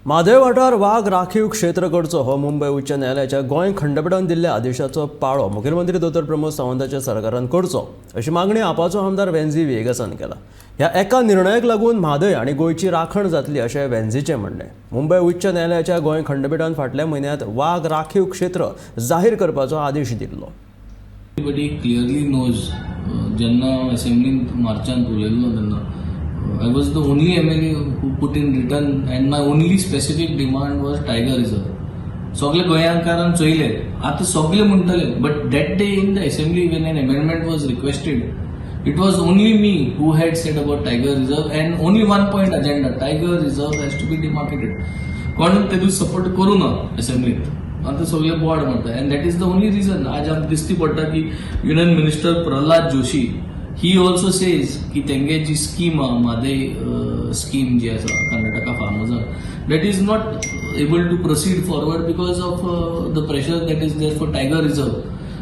म्हादय वाठार वाग राखीव क्षेत्र करचो हो मुंबय उच्च न्यायालयाच्या गोंय खंडपिठान दिल्ल्या आदेशाचो पाळो मुखेलमंत्री दोतोर प्रमोद सावंताच्या सरकारान करचो अशी मागणी आपाचो आमदार वेन्झी व्हिएगसान केला. ह्या एका निर्णयाक लागून म्हादय आनी गोंयची राखण जातली अशें वेन्झीचें म्हणणें. मुंबय उच्च न्यायालयाच्या गोंय खंडपिठान फाटल्या म्हयन्यांत वाग राखीव क्षेत्र जाहीर करपाचो आदेश दिल्लो. एवरीबडी क्लियरली नोज, जेन्ना हांव असेंब्लींत मार्चांत उलयल्लो तेन्ना I was the only MLA who put in written and my only specific demand was tiger reserve. सगळे गोंयकारान चोयले, आतां सगळे म्हणटले, but that day in the assembly, when an amendment was requested, it was only me who had said about tiger reserve and only one point agenda, tiger reserve has to be demarcated. कोण तेतून support करूं ना असेंब्लीत. आतां सगळे बोवाळ मारता and that is the only reason आज आमकां दिसती पडटा की union minister Pralhad Joshi, he also says की तेंगे जी स्कीम आहा, म्हादय स्कीम जी आसा Karnataka फार्मर्सांक, that is not able to proceed forward because of the pressure that is there for tiger reserve.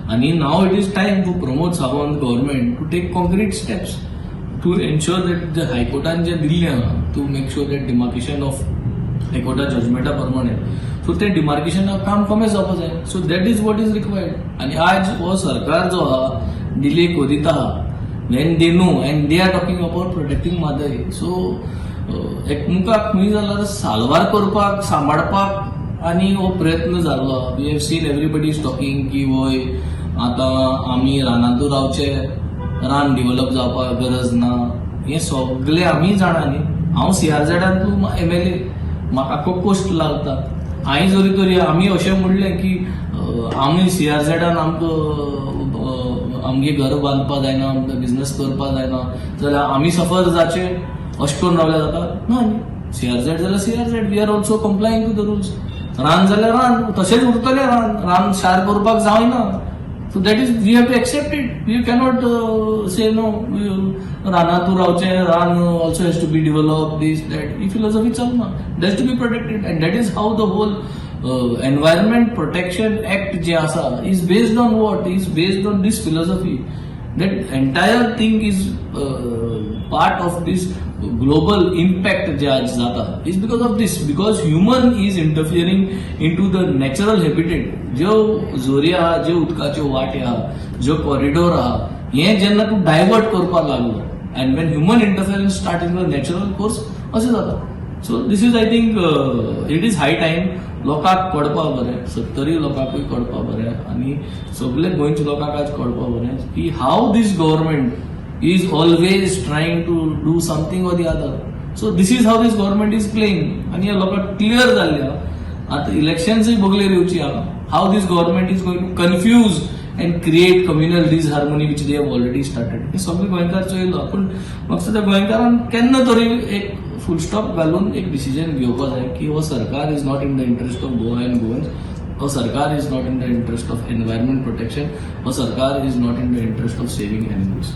आणि now it is time for Pramod Sawant government to take concrete steps to ensure that जे हायकोर्टान जे दिल्लें आहा to make sure that demarcation of हायकोर्टा जजमेंटा प्रमाणे, so ते डिमार्केशनाक काम कमी जावपा जाय. So that is what is required. आनी आज हो सरकार जो आहा, डिले करीत आहा when they know and they are talking about protecting Mhadei. So एकमुखाक खंय जाल्यार साल्वार करपाक, सांबाळपाक आनी हो प्रयत्न जाल्लो. We have seen everybody is talking की वय, आतां आमी रानांतू रावचे, रान डिवलप जावपाक गरज ना. हें सगळें आमी जाणा न्ही. हांव सीआरझेडांतलो एमएलए, म्हाका आख्खो कोस्ट लागता. हांवें जरी तरी आमी अशें म्हणलें की आमी सीआरझेडान आमकां आमगे घर बांदपा जायना, आमकां बिझनस करपा जायना जाल्यार आमी सफर जाचे अशें करून रावल्यार जाता ना न्ही. सीआरझेड जाल्यार CRZ, we are also complying to the rules. रान जाल्यार रान तशेंच उरतलें. रान रान शार करपाक जायना. So that is, we have to accept it. You cannot say no, रानातूं रावचें, रान also has to be develop, this that. He philosophy चलना. That to be protected and that is how the whole Environment Protection Act जे आसा is based on what? Is based on this philosophy that entire thing is part of this global impact जे आज जाता is because of this, because human is interfering into the natural habitat. ज्यो झोरी आहा, ज्यो उदकाच्यो वाटे आहा, ज्यो कॉरिडोर आहा, हे जेन्ना तूं डायवर्ट करपाक लागलो and when human interference start in the natural course, अशें जाता. So this is, I think it is high time लोकांक कळपा बरें, सत्तरी लोकांकूय कळपा बरें आनी सगळे गोंयच्या लोकांक आज कळपा बरें की how this government is always trying to do something or the other. So this is how this government is playing आनी ह्या लोकांक क्लियर जाल्लें आहा. आतां इलेक्शन्सूय बगलेर येवची आहा, how this government is going to confuse and create communal disharmony, which they have already started. हे सगळे गोंयकार चोयलो. पूण म्हाका दिसता गोंयकारान केन्ना तरी एक फुल स्टॉप घालून एक डिसिजन घेवपा जाय की हो सरकार is not in the interest of Goa and Goans, हो सरकार is not in the interest of environment protection, हो सरकार is not in the interest of saving animals.